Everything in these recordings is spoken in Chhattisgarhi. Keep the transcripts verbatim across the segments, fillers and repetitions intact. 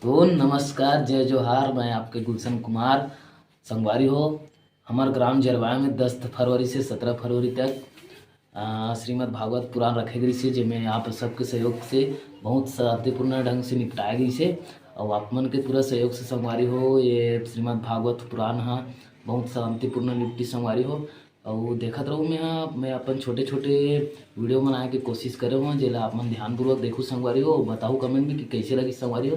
तो नमस्कार, जय जोहार, मैं आपके गुलशन कुमार। संगवारी हो, हमर ग्राम जरवाया में दस फरवरी से सत्रह फरवरी तक, अ, श्रीमद् भागवत पुराण रखे गइस हे, जेमे आप सबके सहयोग से बहुत शांतिपूर्ण ढंग से निपटाए गइस हे। अउ आप मन के पूरा सहयोग से संगवारी हो, ये श्रीमद् भागवत पुराण ह बहुत शांतिपूर्ण निपटी संगवारी हो। अउ देखत रहू, मैं ह, मैं अपन छोटे-छोटे video बनाए के कोशिश करे हूँ, जेला आप मन ध्यानपूर्वक देखू संगवारी हो, बताहू comment में कि कइसे लगिस संगवारी हो।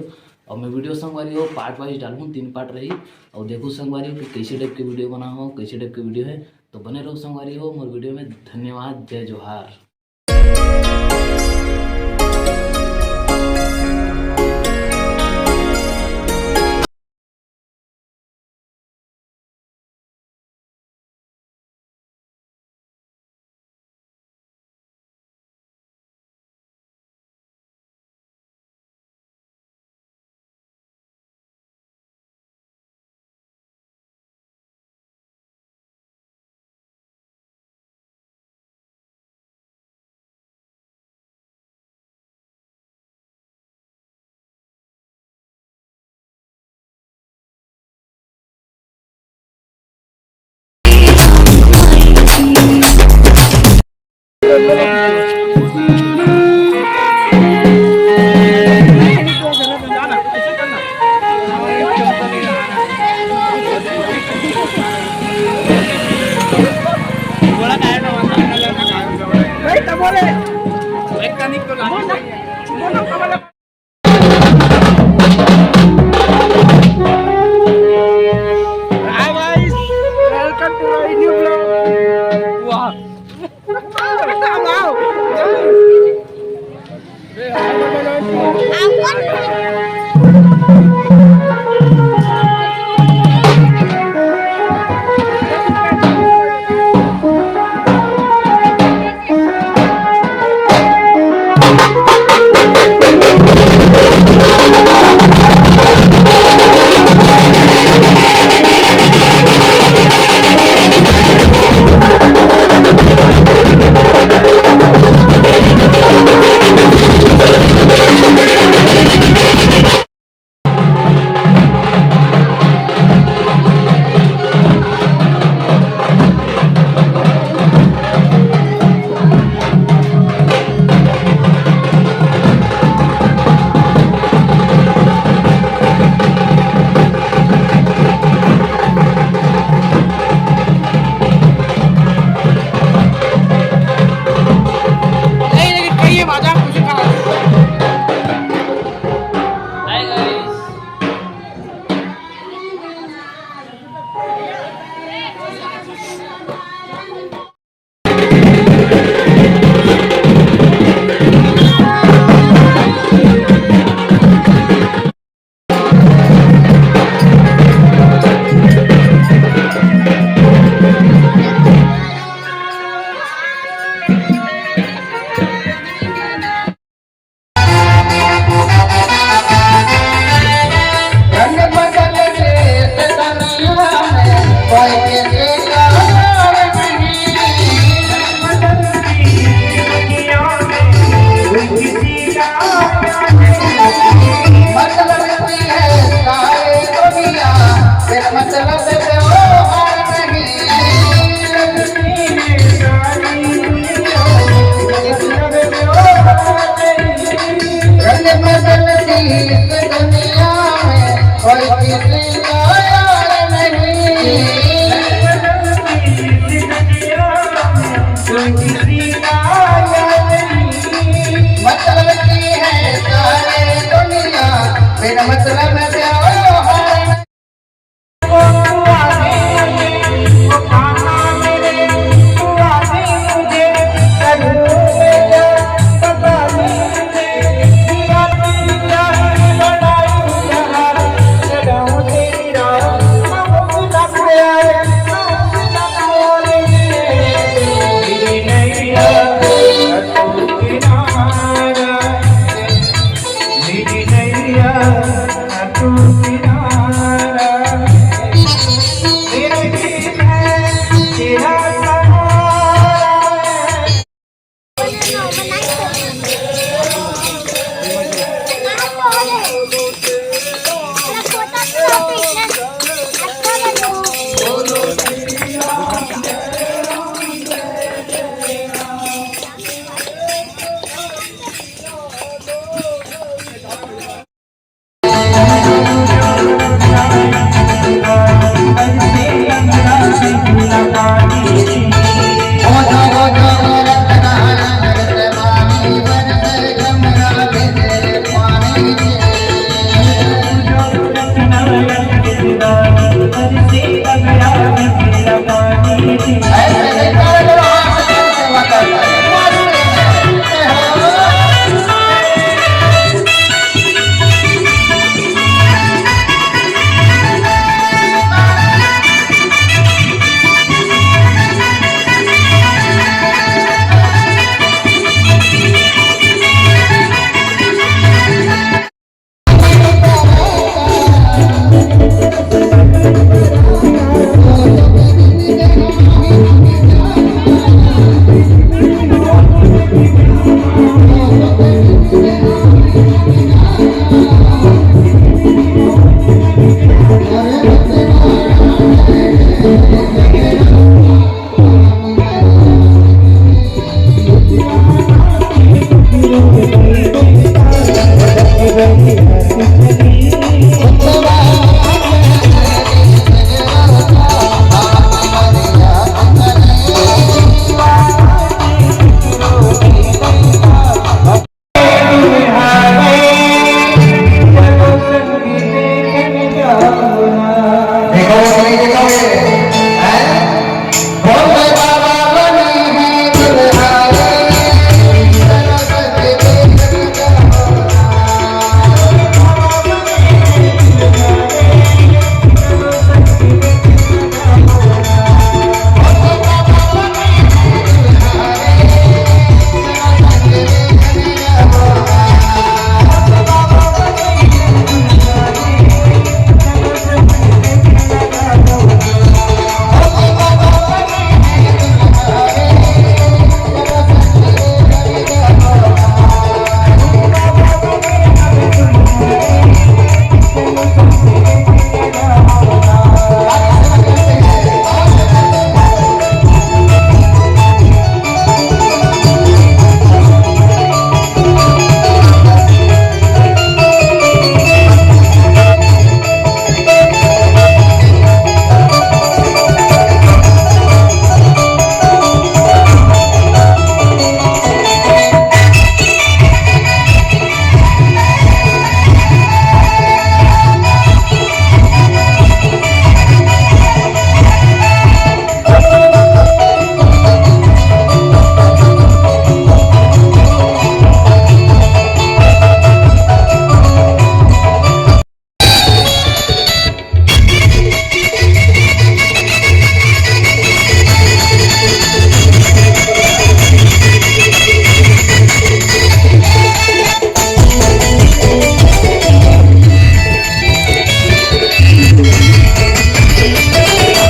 अउ मैं video संगवारी हो part wise डालहूँ, तीन part रही। अउ देखू संगवारी हो कि कइसे type के video बना हो, कइसे type के video है। तो बने रहू संगवारी हो मोर video में। धन्यवाद, जय जोहार। Hi guys, welcome to my new vlog. वाह।